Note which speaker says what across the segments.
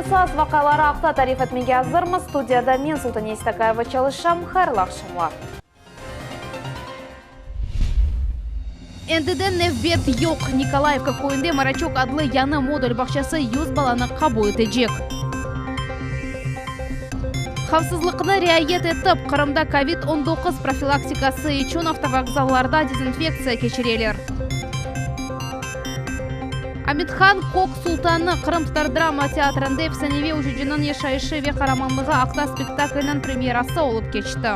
Speaker 1: Esas vaqiaları aqta tarif etmege azırmız. Studiyada men, Sultaniye İstakayeva, çalışam. Hayırlı aqşamlar. Endiden nevbet yoq. Nikolayevka köyünde Maraçok adlı yañı modul bağçası 100 balanı qabul etecek. Havfsızlıqnı riayet etip, Qırımda kovid 19 profilaktikası içün avtovokzallarda dezinfektsiya keçireler. Amethan Kök Sultanı qırımtatar drama teatrında efsaneviy uçucınıñ yaşayışı ve qaramanlığı aqta spektaklniñ premyerası olıp keçti.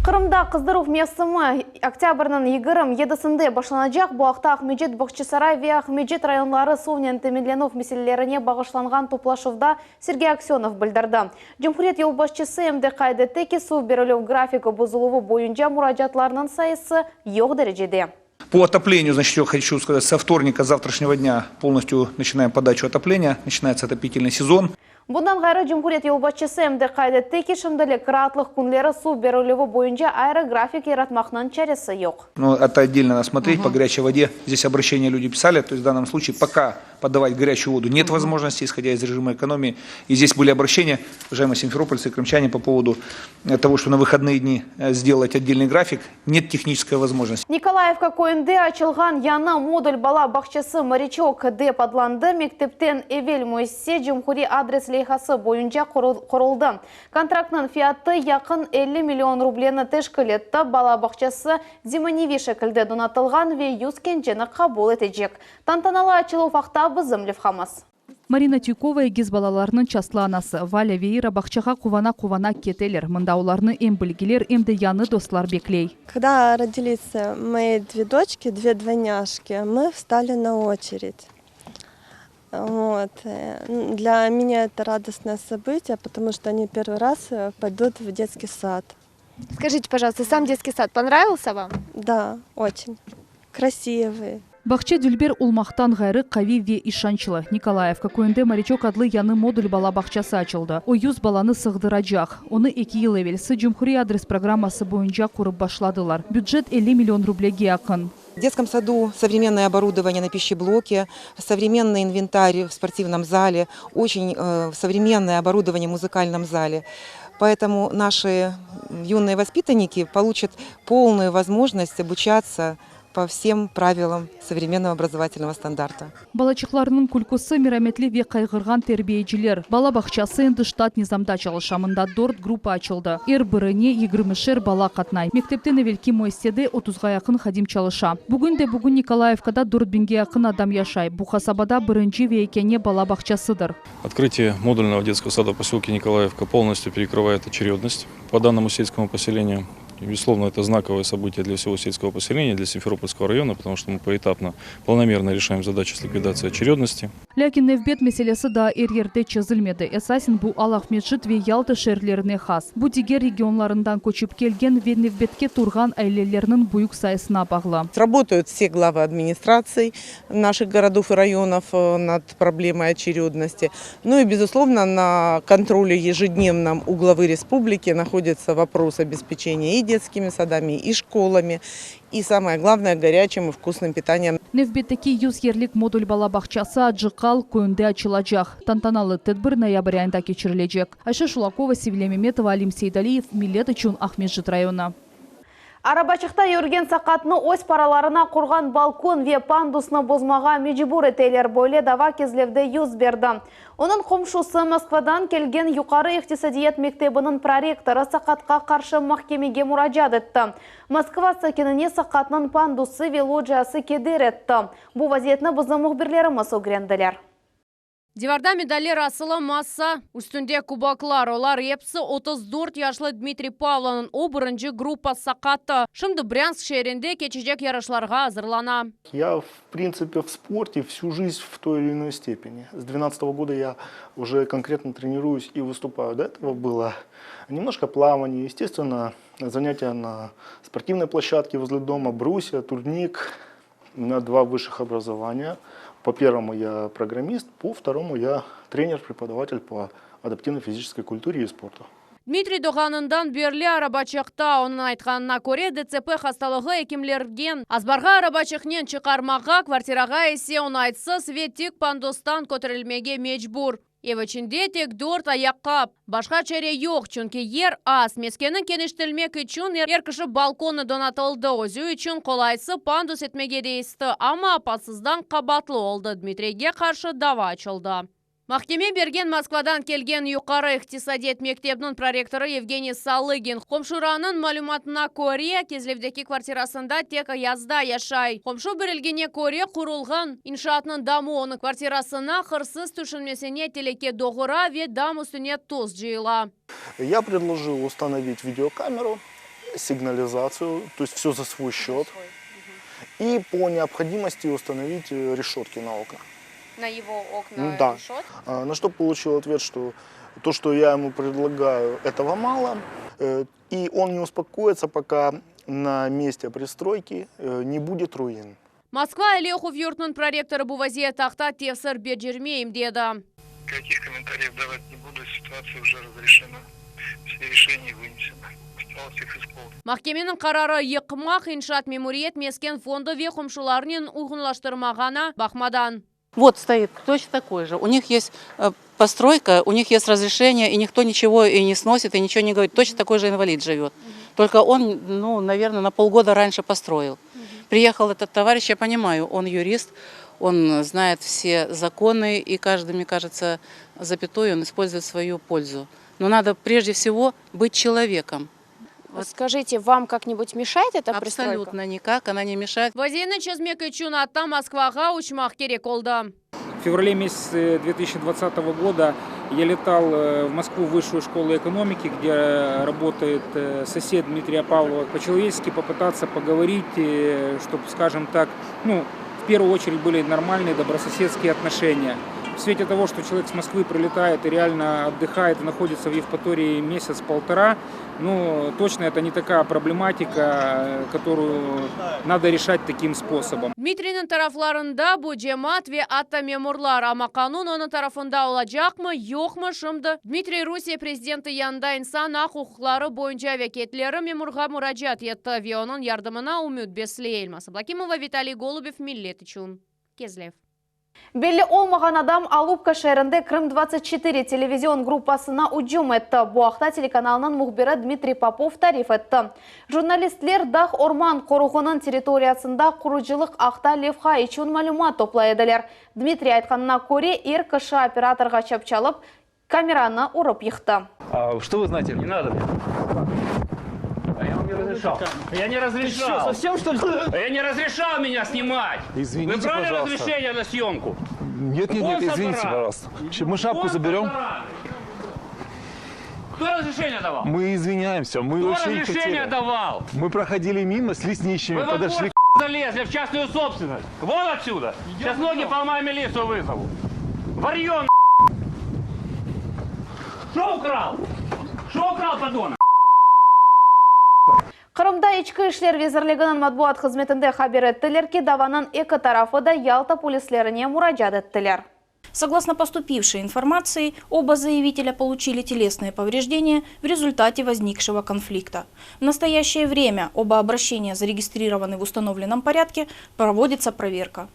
Speaker 1: Qırımda qızdıruv mevsimi oktâbrniñ 27-sinde başlanacaq. Bu aqta Aqmescit, Bağçasaray ve Aqmescit rayonları suvnen teminlenüv meselelerine bağışlanğan toplaşuvda Sergey Aksönov bildirdi. Cumhuriyet yolbaşçısı em de qayd etti ki, suv berilüv grafigi bozuluvı boyunca muracaatlarnıñ sayısı yoq derecede.
Speaker 2: По отоплению, значит, я хочу сказать, со вторника завтрашнего дня полностью начинаем подачу отопления, начинается отопительный сезон.
Speaker 1: Bundan ğayrı, cumhuriyet yolbaşçısı em de qayd etti ki, şimdilik raatlıq künleri suv berilüvi boyunca ayrı grafik yaratmaqnıñ çaresi yoq.
Speaker 2: Но это отдельно надо смотреть, по горячей воде здесь обращения люди писали, то есть в данном случае пока подавать горячую воду нет возможности, исходя из режима экономии. И здесь были обращения, уважаемые симферопольцы и крымчане, по поводу э, того, что на выходные дни э, сделать отдельный график, нет технической возможности.
Speaker 1: Nikolayevka köyünde açılğan yañı modul bala bağçası Moriçok dep adlandı. Mektepten evel müessise cumhuriy adres leyhası boyunca quruldı. Kontraktnıñ fiyatı yaqın 50 million rubleni teşkil etti. Bala bağçası zemaneviy şekilde donatılğan ve 100 kenceni qabul etecek. Tantanalı açıluv aqta bizim levhamız.
Speaker 3: Marina Tüykova egiz balalarnıñ çastlı anası. Valâ ve İra bağçağa quvana-quvana keteler. Mında olarnı em bilgiler, em de yañı dostlar bekley.
Speaker 4: Когда родились мои две дочки, две двойняшки, мы встали на очередь. Вот. Для меня это радостное событие, потому что они первый раз пойдут в детский сад.
Speaker 5: Скажите, пожалуйста, сам детский сад понравился вам?
Speaker 4: Да, очень. Красивый.
Speaker 3: Bağça dülber olmaqtan ğayrı, qaviy ve işançlı. Nikolayevka köyünde Moriçok adlı yañı modul bala bağçası açıldı. O, 100 balanı sığdıracaq. Onı eki yıl evelsi cumhuriy adres programması boyunca qurıp başladılar. Bücet 50 million rublege yaqın.
Speaker 6: В детском саду современное оборудование на пищеблоке, современный инвентарь в спортивном зале, очень современное оборудование в музыкальном зале. Поэтому наши юные воспитанники получат полную возможность обучаться по всем правилам современного образовательного стандарта.
Speaker 3: Balaçıqlarnıñ külküsi, merametli ve qayğırğan terbiyeciler. Bala bağçası endi ştat nizamda çalışa. Mında dört gruppa açıldı. Er birine yigirmişer bala qatnay. Mektepten evelki müessisede otuzğa yaqın hadim çalışa. Bugün de bugün Nikolayevkada dört biñge yaqın adam yaşay. Bu qasabada birinci ve yekâne bala bağçasıdır.
Speaker 7: Открытие модульного детского сада в поселке Николаевка полностью перекрывает очередность по данному сельскому поселению. И, безусловно, это знаковое событие для всего сельского поселения, для Симферопольского района, потому что мы поэтапно, планомерно решаем задачу с ликвидацией очередности.
Speaker 3: Lâkin nevbet meselesi daa er yerde çezilmedi. Esasen bu al Aqmescit ve Yalta şeerlerine has. Bu diger regionlarından köçip kelgen ve nevbetke turğan ailelerniñ büyük sayısına bağlı.
Speaker 8: Работают все главы администраций наших городов и районов над проблемой очередности. Ну и, безусловно, на контроле ежедневном у главы республики находится вопрос обеспечения и детскими садами, и школами, и, самое главное, горячим и вкусным питанием.
Speaker 3: Nevbetteki 100 yerlik modul bala bağçası Acı Qal köyünde açılacaq. Tantanalı tedbir noyabr ayında keçirilecek. Ayşe Şulakova, Sevilâ Memetova, Alim Seydaliyev, Millet içün Aqmescit rayonı.
Speaker 1: Arabaçıqta yürgen saqatnı öz paralarına qurğan balkon ve pandusnı bozmağa mecbur eteler. Böyle dava Kezlevde yüz berdi. Onıñ qomşusı, Moskvadan kelgen Yuqarı iqtisadiyat mektebiniñ prorektorı saqatqa qarşı mahkemege muracaat etti. Moskva sakinine saqatnıñ pandusı ve lojiyası keder etti. Bu vaziyetni bizim mühbirlerimiz ögrendiler.
Speaker 9: Divarda medaller asılı, masa üstünde kuboklar. Olar episi 34 yaşlı Dmitriy Pavlovnıñ, o, birinci gruppa saqatı. Şimdi Brânsk şeerinde keçecek yarışlarğa azırlana.
Speaker 10: Я, в принципе, в спорте всю жизнь в той или иной степени. С двенадцатого года я уже конкретно тренируюсь и выступаю. До этого было немножко плавание, естественно, занятия на спортивной площадке возле дома, брусья, турник. У меня два высших образования. По первому я программист, по второму я тренер-преподаватель по адаптивной физической культуре и спорту.
Speaker 9: Dmitriy doğğanından berli arabaçıqta. Onıñ aytqanına köre, DTSP hastalığı ekimlerge azbarğa arabaçıqnen çıqarmağa, kvartirağa ise oñaytsız ve tik pandustan köterilmege mecbur. Ev içinde tek dört ayaqqap. Başqa çare yoq, çünki yer az. Meskenni keniştilmek içün er kişi balkonnı donatıldı. Özü içün qolaysı pandus etmege deysti, amma apansızdan qabaatlı oldı, Dmitriyge qarşı dava açıldı. Mahkeme bergen Moskvadan kelgen Yuqarı iqtisadiyat mektebiniñ prorektorı Yevgeniy Salıgin, qomşuranıñ malümatına köre, Kezlevdeki kvartirasında tek yazda yaşay. Qomşu bilgine köre, qurulğan inşaatnıñ damı onıñ kvartirasına hırsız tüşünmesine telüke doğura ve dam üstüne toz cıyıla.
Speaker 10: Я предложил установить видеокамеру, сигнализацию, то есть все за свой счет, и по необходимости установить э, решетки на окна.
Speaker 9: На его окна
Speaker 10: Да. А, На что получил ответ, что то, что я ему предлагаю, этого мало, э, и он не успокоится, пока на месте пристройки э, не будет руин.
Speaker 9: Moskva aliy oquv yurtunıñ prorektorı bu vaziyet aqta tefsir becermeyim dedi.
Speaker 11: Никаких комментариев давать не буду, ситуация уже разрешена. Все решения вынесены. Осталось их исполнить.
Speaker 9: Mahkemeniñ qararı yıqmaq inşaat memuriyet mesken fondu ve qomşularnen uyğunlaştırmağanına baqmadan.
Speaker 12: Вот стоит точно такой же. У них есть э, постройка, у них есть разрешение, и никто ничего и не сносит, и ничего не говорит. Точно такой же инвалид живет. Только он, ну, наверное, на полгода раньше построил. Приехал этот товарищ, я понимаю, он юрист, он знает все законы, и каждый, мне кажется, запятую он использует в свою пользу. Но надо прежде всего быть человеком.
Speaker 5: Вот скажите, вам как-нибудь мешает эта пристройка?
Speaker 12: Абсолютно никак, она не мешает.
Speaker 9: Vaziyetni çezmek içün atta Moskvağa uçmaq kerek oldı.
Speaker 13: В феврале месяце 2020 года я летал э, в Москву в Высшую школу экономики, где работает э, сосед Дмитрия Павлова, по-человечески попытаться поговорить, чтобы, скажем так, ну, в первую очередь были нормальные добрососедские отношения. В свете того, что человек с Москвы прилетает и реально отдыхает и находится в Евпатории месяц-полтора, ну, точно это не такая проблематика, которую надо решать таким способом.
Speaker 9: Dmitriyniñ tarafdarlarında bu cemaat ve atta memurlar, amma qanun onıñ tarafında olacaqmı, yoqmı şimdi Dmitriy Rusiye prezidenti yanında insan aq-uquqları boyunca vekâletli memurğa muracaat etti ve onıñ yardımına ümüt besley. Elmaz Ablakimova, Vitaliy Golubev, Millet içün. Kezlev.
Speaker 1: Belli olmağan adam Alupka şeerinde Krım-24 televizion gruppasına ücüm etti. Bu aqta telekanalnıñ mühbiri Dmitriy Popov tarif etti. Jurnalistler dağ orman qoruğınıñ territoriyasında qurucılıq aqta levha içün malümat toplay ediler. Dmitriy aytqanına köre, er kişi operatorğa çapçalıp, kameranı urıp yıqtı.
Speaker 14: А что вы знаете? Не надо. А я вам не разрешал. Я не разрешал.
Speaker 15: Ты что, совсем что ли?
Speaker 14: Я не разрешал меня снимать.
Speaker 15: Извините,
Speaker 14: Вы брали
Speaker 15: пожалуйста.
Speaker 14: разрешение на съемку?
Speaker 15: Нет, нет,
Speaker 14: Вон
Speaker 15: нет,
Speaker 14: с
Speaker 15: извините,
Speaker 14: аппарат.
Speaker 15: пожалуйста. Щ- Мы шапку
Speaker 14: Вон с
Speaker 15: заберем.
Speaker 14: аппарат. Кто разрешение давал?
Speaker 15: Мы извиняемся, мы
Speaker 14: Кто
Speaker 15: вообще не
Speaker 14: разрешение
Speaker 15: хотели.
Speaker 14: давал?
Speaker 15: Мы проходили мимо с лесничими,
Speaker 14: Вы во
Speaker 15: подошли
Speaker 14: двор залезли в частную собственность. Вон отсюда. Сейчас ноги поломаю, милицию вызову. Ворье, Что украл? Что украл, подонок?
Speaker 1: Qırımda İçki işler Nazirliginiñ matbuat hızmetinde haber ettiler ki, davanıñ eki tarafı da Yalta polislerine muracaat ettiler.
Speaker 16: Согласно поступившей информации, оба заявителя получили телесные повреждения в результате возникшего конфликта. В настоящее время оба обращения зарегистрированы в установленном порядке, проводится проверка.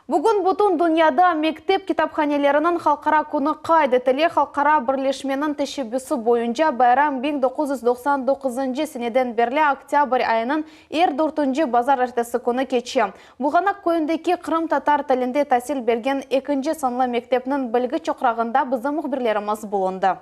Speaker 1: Bugün bütün dünyada mektep kitaphaneleriniñ halqara künü qayd etile halqara birleşmeniñ teşebbüsi boyunca bayram 1999 seneden berli oktâbr ayınıñ er dörtünci bazarertesi künü keçe. Bulğanaq köyündeki qırımtatar tilinde tasil bergen ekinci sanlı mektepniñ bilgi çoqrağında bizim mühbirlerimiz bulundı.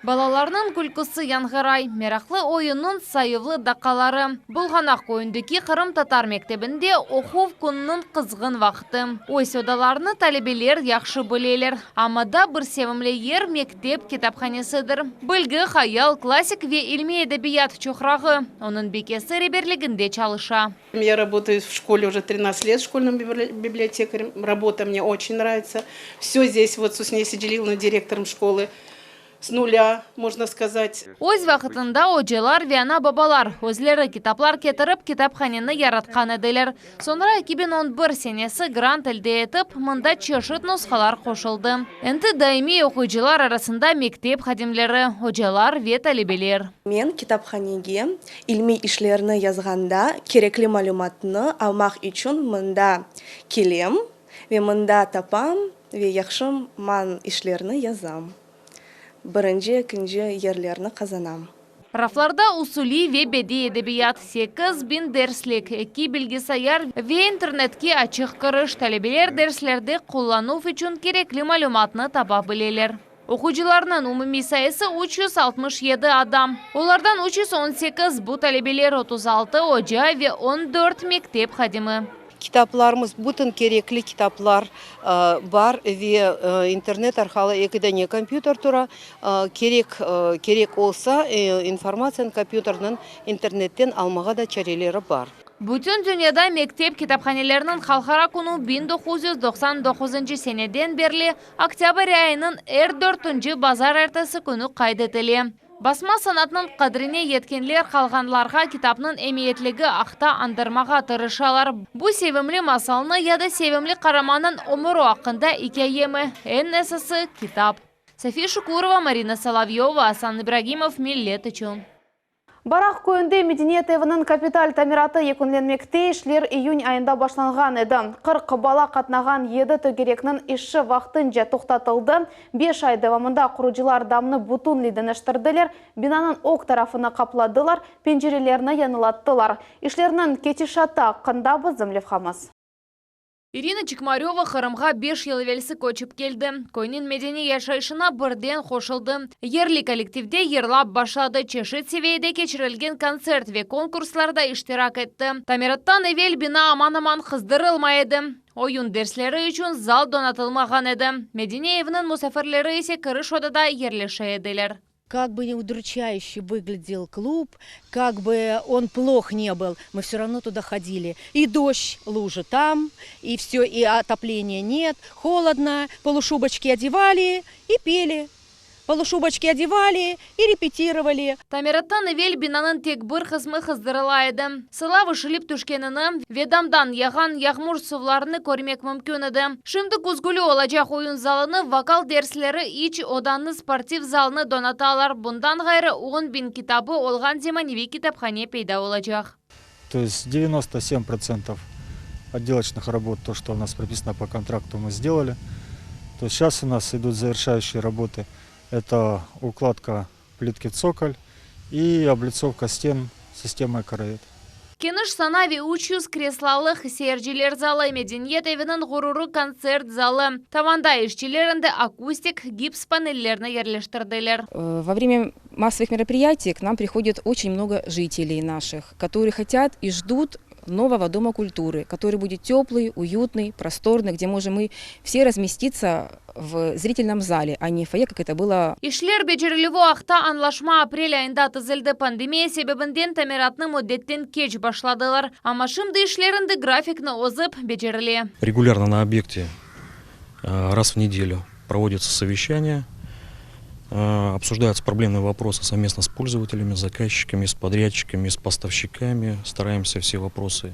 Speaker 17: Balalarnıñ külküsi yañğıray, meraqlı oyunnıñ sayuvlı daqqaları. Bulğanaq köyündeki qırımtatar mektebinde oquv kününiñ qızğın vaqtı. Öz odalarını talebeler yahşı bileler. Amma daa bir sevimli yer mektep kitaphanesidir. Bilgi, hayal, klassik ve ilmiy edebiyat çoqrağı. Onıñ bikesi reberliginde çalışa.
Speaker 18: Я работаю в школе уже 13 лет школьным библиотекарем. Работа мне очень нравится. Все здесь вот с Усней Сиделиловной, директором школы. С нуля, можно сказать.
Speaker 17: Öz vaqıtında ocalar ve ana-babalar özleri kitaplar ketirip, kitaphaneni yaratqan ediler. Soñra 2011 senesi grant elde etip, mında çeşit nushalar qoşuldı. Endi daimiy oquyıcılar arasında mektep hadimleri, ocalar ve talebeler.
Speaker 4: Men kitaphanege ilmiy işlerni yazğanda kerekli malümatnı almaq içün mında kelem ve mında tapam ve yahşı man işlerni yazam. Birinci, ekinci yerlerni qazanam.
Speaker 17: Raflarda usuliy ve bediy edebiyat, 8000 derslik, eki bilgisayar ve internetke açıq kiriş, talebeler derslerde qullanuv içün kerekli malümatnı tapa bileler. Oquyıcılarnıñ umumiy sayısı 367 adam. Olardan 318, bu talebeler, 36 oca ve 14 mektep hadimi.
Speaker 19: Kitaplarımız, bütün kerekli kitaplar bar ve internet arqalı eki dane kompyuter tura. Kerek kerek olsa, informatsiyanı kompyuterden, internetten almağa da çareleri bar.
Speaker 17: Bütün dünyada mektep kitaphaneleriniñ halqara künü 1999 seneden berli oktâbr ayınıñ er dörtünci bazarertesi künü qayd etile. Basma sanatnıñ qadrine yetkenler qalğanlarğa kitapnıñ emiyetligi aqta añdırmağa tırışalar. Bu sevimli masalnı ya da sevimli qaramannıñ ömüri aqqında ikâyemi? Eñ esası, kitap. Safiye Şukurova, Marina Solovyova, Asan İbragimov, Millet içün.
Speaker 1: Baraq köyünde medeniyet eviniñ kapital tamiratı yekünlenmekte, işler iyün ayında başlanğan edi. 40 bala qatnağan yedi tögerekniñ işi vaqtınca toqtatıldı. Beş ay devamında qurucılar damnı bütünley deñiştirdiler, binanıñ ög tarafını qapladılar, pencerelerni yañılattılar. İşlerniñ ketişatı aqqında bizim levhamız.
Speaker 17: İrina Çikmaröva Qırımğa beş yıl evelsi köçip keldi. Köyniñ medeniy yaşayışına birden qoşuldı. Yerli kollektivde yırlap başladı, çeşit seviyede keçirilgen kontsert ve konkurslarda iştirak etti. Tamirattan evel bina aman-aman qızdırılmay edi. Oyun dersleri içün zal donatılmağan edi. Medeniy evniñ musafirleri ise kiriş odada yerleşe ediler.
Speaker 20: Как бы не удручающе выглядел клуб, как бы он плох не был, мы все равно туда ходили. И дождь, лужи там, и все, и отопления нет, холодно, полушубочки одевали и пели. Полушубочки одевали и репетировали.
Speaker 17: Tamirattan evel binanıñ tek bir qısmı qızdırıla edi. Sılav ışılıp tüşkenini ve damdan yağğan yağmur suvlarını körmek mümkün edi. Şimdi küzgüli olacaq oyun zalını, vokal dersleri iç odanı, sportiv zalnı donatalar. Bundan ğayrı, 10 biñ kitabı olğan zemaneviy kitaphane peyda olacaq.
Speaker 21: То есть 97% отделочных работ, то, что у нас прописано по контракту, мы сделали. То есть сейчас у нас идут завершающие работы. Это укладка плитки цоколь и облицовка стен системой «Короед».
Speaker 17: Keniş sana ve 300 kreslolıq seyirciler zalı, medeniyet eviniñ ğururı kontsert zalı. Tavanda işçiler endi akustik gips panellerini yerleştirdiler.
Speaker 22: Во время массовых мероприятий к нам приходит очень много жителей наших, которые хотят и ждут нового Дома культуры, который будет теплый, уютный, просторный, где можем мы все разместиться в зрительном зале, а не в фойе, как это было
Speaker 17: İşler becerilüvi aqta añlaşma aprel ayında tizildi. Pandemiya sebebinden tamiratnı müddetten keç başladılar. Amma şimdi işler endi grafikni ozıp becerile.
Speaker 7: Регулярно на объекте э, раз в неделю проводятся совещания, э, обсуждаются проблемные вопросы совместно с пользователями, заказчиками, с подрядчиками, с поставщиками. Стараемся все вопросы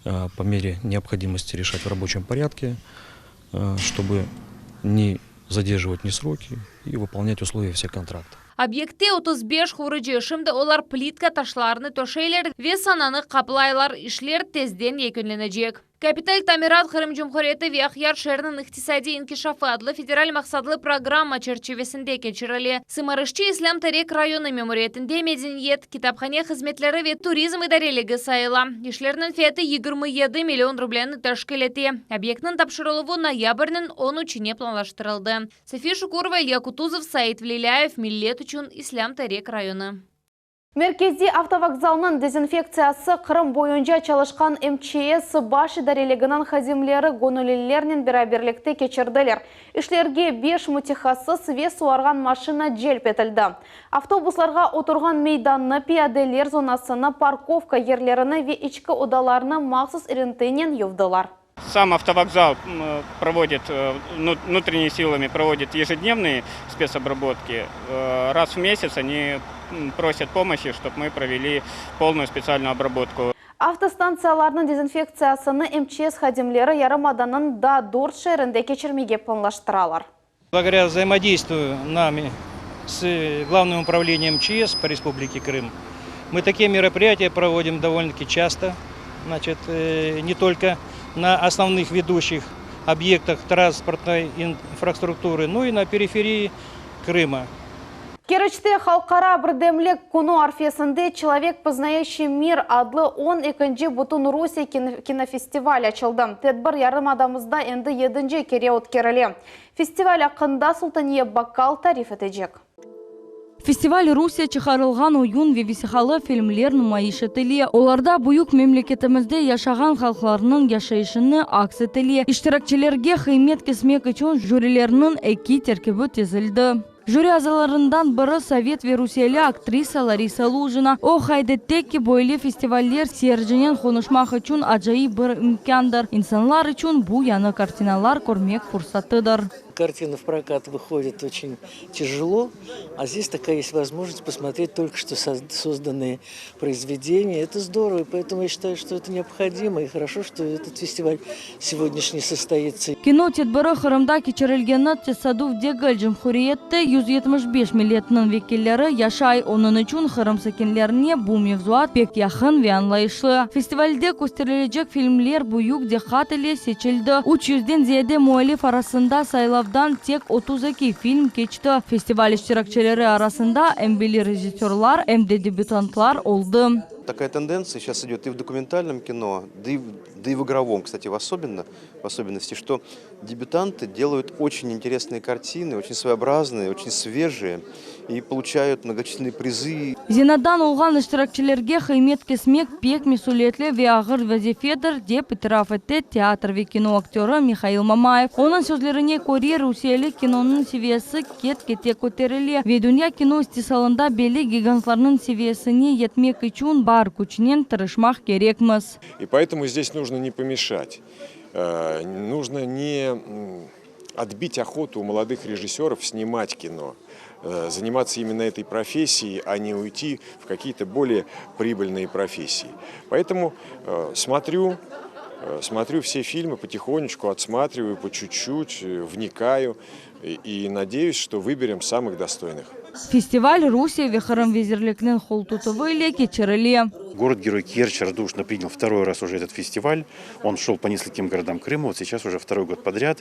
Speaker 7: э, по мере необходимости решать в рабочем порядке, э, чтобы не задерживать ни сроки и выполнять условия всех контрактов.
Speaker 17: Obyektte 35 qurucı. Şimdi olar plitka taşlarını töşeyler ve sananı qaplaylar. İşler tezden yekünlenecek. Kapital tamirat Qırım Cumhuriyeti ve Aqyar şeeriniñ iqtisadiy inkişafı adlı federal maqsatlı programma çerçivesinde keçirile. Sımarışçı İslâm Terek rayonı memuriyetinde medeniyet, kitaphane hızmetleri ve turizm idareligi sayıla. İşlerniñ fiyatı 27 million rubleni teşkil ete. Obyektniñ tapşırıluvı noyabrniñ 13-ne planlaştırıldı. София Шукурова, Илья Кутузов, Саид Влиляев, Millet içün İslâm Terek rayonı.
Speaker 1: Merkeziy avtovokzalnıñ dezinfektsiyası Qırım boyunca çalışqan MÇS baş idareliginiñ hadimleri göñüllilernen beraberlikte keçirdiler. İşlerge 5 mütehassıs ve suvarğan maşina celp etildi. Avtobuslarğa oturğan meydannı, piyadeler zonasını, parkovka yerlerini ve içki odalarnı mahsus irintinen yuvdılar.
Speaker 2: Сам автовокзал проводит, внутренними силами проводит ежедневные спецобработки. Раз в месяц они просят помощи, чтобы мы провели полную специальную обработку.
Speaker 1: Avtostantsiyalarnıñ dezinfektsiyasını MÇS hadimleri yarımadanıñ daa dört şeerinde keçirmege planlaştıralar.
Speaker 6: Благодаря взаимодействию нами с Главным управлением МЧС по Республике Крым мы такие мероприятия проводим довольно-таки часто, значит, не только на основных ведущих объектах транспортной инфраструктуры, но и на периферии Крыма.
Speaker 1: Keriçte Halqara birdemlik künü arfesinde Человек, познающий мир adlı on ekinci Bütünrusiye kinofestival açıldı. Tedbir yarımadamızda endi yedinci kere ötkerile. Festival aqqında Sultaniye Bakkal tarif etecek.
Speaker 23: Festival Rusiye çıqarılğan oyun ve vesiqalı filmler numayış etile. Olarda büyük memleketimizde yaşağan halqlarnıñ yaşayışını aks etile. İştirakçilerge qıymet kesmek içün jürilerniñ eki terkibi tizildi. Jüri azalarından biri sovet ve rusiyeli aktrisa Larisa Lujina. O qayd etti ki, böyle festivaller seyircinen qonuşmaq içün acayip bir imkândır. İnsanlar içün bu yañı kartinalar körmek fursatıdır.
Speaker 24: Картина в прокат выходит очень тяжело, а здесь такая есть возможность посмотреть только что созданные произведения. Это здорово, и поэтому я считаю, что это необходимо, и хорошо, что этот фестиваль сегодняшний состоится.
Speaker 23: Kino tedbiri Qırımda keçirilgeni tesadüf degil. Cumhuriyette 175 milletniñ vekilleri yaşay. Onıñ içün Qırım sakinlerine bu mevzuat pek yaqın ve añlayışlı. Festivalde kösterilecek filmler büyük diqqat ile seçildi. 300-den ziyade müellif arasında saylavdan tek 32 film keçti. Festival iştirakçileri arasında em belli rejissörlar, em de debütantlar oldı.
Speaker 25: Такая тенденция сейчас идет и в документальном кино, да и, да и в игровом, кстати, в, особенно, в особенности, что дебютанты делают очень интересные картины, очень своеобразные, очень свежие и получают многочисленные призы.
Speaker 23: Zenaattan olğan iştirakçilerge qıymet kesmek pek mesüliyetli ve ağır vazifedir, dep itiraf etti teatr ve kino aktörı Mihail Mamayev. Onıñ sözlerine köre, rusiyeli kinonıñ seviyesi ket-kete köterile ve dünya kino istisalında belli gigantlarnıñ seviyesine yetmek içün bar küçnen tırışmaq kerekmiz.
Speaker 26: И поэтому здесь нужно не помешать, нужно не отбить охоту у молодых режиссеров снимать кино, заниматься именно этой профессией, а не уйти в какие-то более прибыльные профессии. Поэтому смотрю, смотрю все фильмы потихонечку, отсматриваю по чуть-чуть, вникаю и надеюсь, что выберем самых достойных.
Speaker 23: Festival Rusiye ve Qırım vezirliginiñ qol tutuvı ile keçirile.
Speaker 27: Город-герой Керчь радушно принял второй раз уже этот фестиваль. Он шел по нескольким городам Крыма, вот сейчас уже второй год подряд,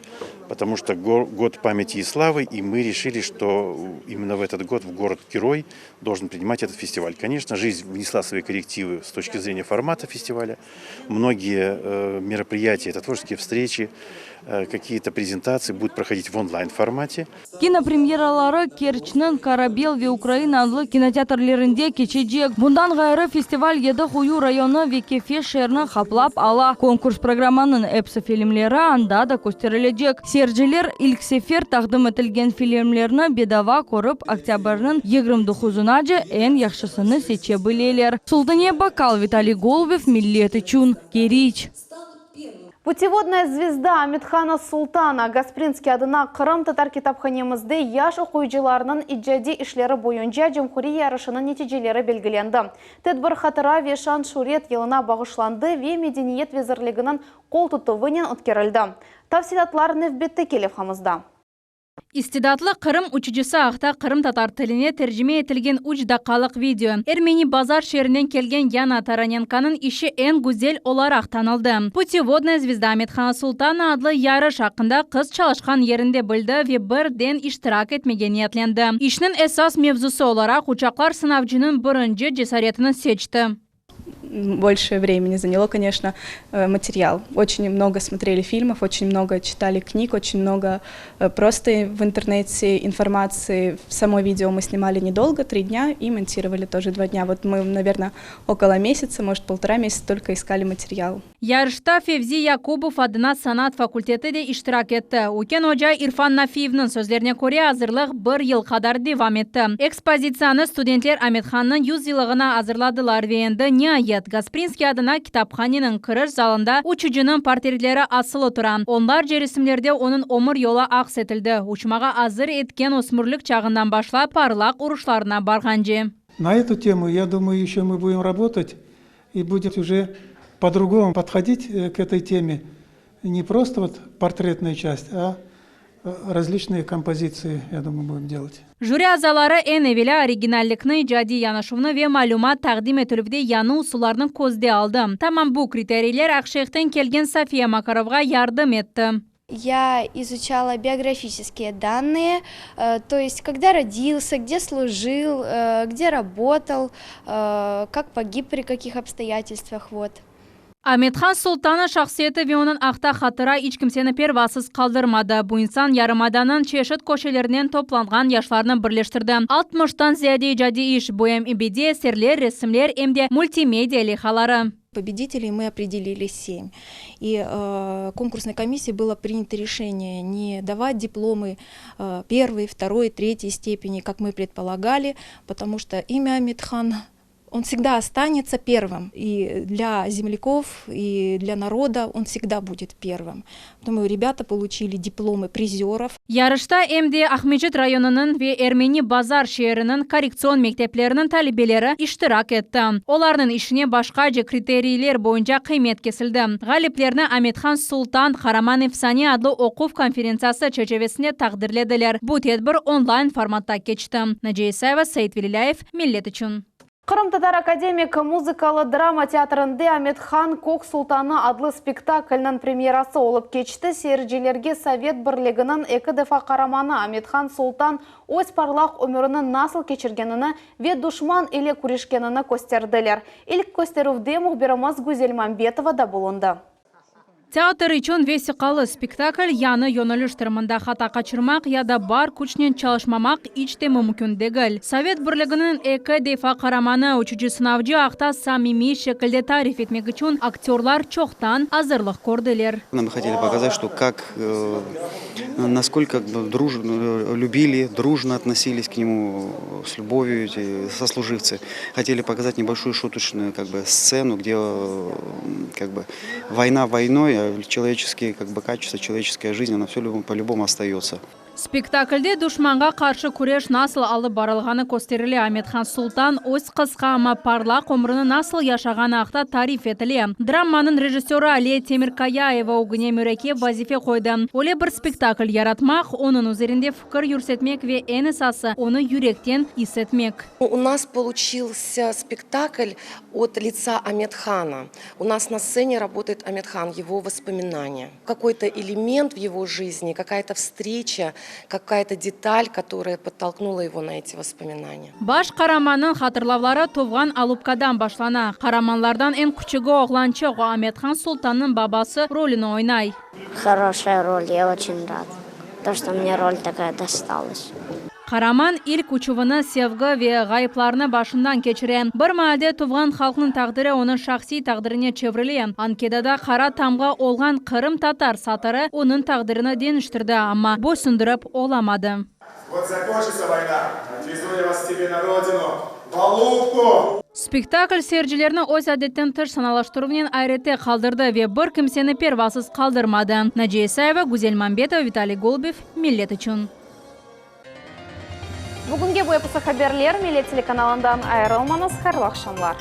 Speaker 27: потому что год памяти и славы, и мы решили, что именно в этот год в город-герой должен принимать этот фестиваль. Конечно, жизнь внесла свои коррективы с точки зрения формата фестиваля. Многие мероприятия, это творческие встречи, какие-то презентации будут проходить в онлайн-формате.
Speaker 23: Kino premyeraları Kerçniñ Korabel ve Ukraina adlı kinoteatrlerinde keçecek. Bundan ğayrı festival Yedi Quyu rayonı ve Kefe şeerini qaplap ala. Konkurs programmanıñ episi filmleri anda da kösterilecek. Seyirciler ilk sefer taqdim etilgen filmlerni bedava körip, oktâbrniñ 29-unace eñ yahşısını seçe bileler. Sultaniye Bakal, Vitaliy Golubev, Millet içün, Keriç.
Speaker 1: Путеводная звезда Амет-Хана Султана Gasprinskiy adına qırımtatar kitaphanemizde yaş oquyıcılarnıñ icadiy işleri boyunca cumhuriy yarışınıñ neticeleri belgilendi. Tedbir hatıra ve şan-şüret yılına bağışlandı ve Medeniyet vezirliginiñ qol tutuvınen ötkerildi. Tafsilâtlar nevbetteki levhamızda.
Speaker 28: İstidatlı Qırım uçucısı aqta qırımtatar tiline tercime etilgen üç daqqalıq video. Ermeni Bazar şeerinden kelgen Yana Taranenkonıñ işi eñ güzel olaraq tanıldı. Путеводная звезда Амет-Хана Султана adlı yarış aqqında qız çalışqan yerinde bildi ve birden iştirak etmege niyetlendi. İşniñ esas mevzusı olaraq uçaqlar sınavcınıñ birinci cesaretini seçti.
Speaker 29: Больше времени заняло, конечно, материал. Очень много смотрели фильмов, очень много читали книг, очень много просто в интернете информации. Само видео мы снимали недолго, 3 дня, и монтировали тоже 2 дня. Вот мы, наверное, около месяца, может, полтора месяца только искали материал.
Speaker 28: Yarışta Fevzi Yakubov adına sanat fakülteti de iştirak etti. Üyken oca İrfan Nafiyevniñ sözlerine köre azırlıq bir yıl qadar devam etti. Ekspozitsiyanı studentler Amethannıñ 100 yıllığına azırladılar ve endi niayet. Ebet, Gasprinskiy adına kitaphaneniñ kiriş zalında uçucınıñ portretleri asılı tura. Onlarca resimlerde onıñ ömür yolu aks etildi, uçmağa azır etken ösmürlik çağından başlap, parlaq uruşlarına barğance.
Speaker 3: На эту тему, я думаю, еще мы будем работать и будем уже по-другому подходить к этой теме. Не просто вот портретная часть, а различные композиции, я думаю, будем делать.
Speaker 28: Jüri azaları eñ evelâ originallikni, icadiy yanaşuvnı ve malümat taqdim etilüvde yañı usullarnı közde aldı. Tamam bu kriteriyler Aqşeyhten kelgen Sofiya Makarovğa yardım etti.
Speaker 5: Я изучала биографические данные, то есть когда родился, где служил, где работал, как погиб, при каких обстоятельствах, вот.
Speaker 28: Amethan Sultannıñ şahsiyeti ve onıñ aqta hatıra iç kimseni pervasız qaldırmadı. Bu insan yarımadanıñ çeşit köşelerinden toplanğan yaşlarnı birleştirdi. Altmıştan ziyade icadiy iş, bu em bediiy eserler, resimler, em de multimedia leyhaları.
Speaker 8: Победителей мы определили семь. И конкурсной комиссией было принято решение не давать дипломы первой, второй, третьей степени, как мы предполагали, потому что имя Аметхан он всегда останется первым. И для земляков, и для народа он всегда будет первым. Думаю, ребята получили дипломы призеров.
Speaker 28: Yarışta em de Aqmescit rayonınıñ ve Ermeni Bazar şeeriniñ korrektsion mektepleriniñ talebeleri iştirak etti. Olarnıñ işine başqace kriteriyler boyunca qıymet kesildi. Ğaliplerni Amethan Sultan, qaraman efsane adlı oquv konferentsiyası çerçevesinde taqdirlediler. Bu tedbir onlayn formatta keçti. Naciye İsayeva, Seit Velilâyev, Millet içün.
Speaker 1: Qırımtatar akademik muzıkalı drama teatrinde Amet-Han Kök sultanı adlı spektaklniñ premyerası olıp keçti. Seyircilerge Sovet Birliginiñ eki defa qaramanı Amet-Han Sultan öz parlaq ömürini nasıl keçirgenini ve duşman ile küreşkenini kösterdiler. İlk kösterüvde mühbirimiz Güzel Mambetova da bulundı.
Speaker 28: Teatr içün vesiqalı spektakl yañı yöneliştir, mında hata qaçırmaq ya da bar küçnen çalışmamaq iç de mümkün degil. Sovet Birliginiñ eki defa qaramanı, uçucı-sınavcı aqta samimiy şekilde tarif etmek içün aktörlar çoqtan azırlıq kördiler.
Speaker 9: Нам хотели показать, что как, насколько любили, дружно относились к нему с любовью эти сослуживцы. Хотели показать небольшую шуточную как бы сцену, где как бы война войной, а человеческие как бы качества, человеческая жизнь, она все по-любому остается.
Speaker 28: Spektaklde duşmanğa qarşı küreş nasıl alıp barılğanı kösterile, Amethan Sultan öz qısqa, amma parlaq ömrüni nasıl yaşağanı aqta tarif etile. Dramanıñ rejissörı Aliye Temirkayayeva ögüne mürekkep vazife qoydı, öyle bir spektakl yaratmaq, onıñ üzerinde fikir yürsetmek ve eñ esası, onı yürekten is etmek.
Speaker 10: U nas poluçilsâ spektakl ot litsa Amethana. U nas na stsene rabotaet Amethan, ego vospominaniya. Kakoy-to element v ego jizni, kakaya-to vstreça, kakaya-to detal, kotoraya podtolknula ego na eti vospominaniya.
Speaker 28: Baş qaramannıñ hatırlavları tuvğan Alupkadan başlana. Qaramanlardan eñ küçügi oğlançıq, o Amethan Sultannıñ babası rolüni oynay.
Speaker 11: Horoşaya rol, ya oçün rad, to, çto mne rol takaya dostalas.
Speaker 28: Qaraman ilk uçuvını, sevgi ve ğayıplarnı başından keçire. Bir maalde tuvğan halqnıñ taqdiri onıñ şahsiy taqdirine çevrile. Anketada qara tamğa olğan qırımtatar satırı onıñ taqdirini deñiştirdi, amma boysundırıp olamadı.
Speaker 12: Vot zakonçitsa voyna, otvezu ya vas k sebe na rodinu, v Alupku!
Speaker 28: Spektakl seyircilerni öz adetten tış sanalaştıruvnen ayrette qaldırdı ve bir kimseni pervasız qaldırmadı. Naciye İsayeva, Güzel Mambetova, Vitaliy Golubev, Millet içün.
Speaker 1: Bugünge bu episi haberler, Millet telekanalından ayırılmañız, hayırlı aqşamlar.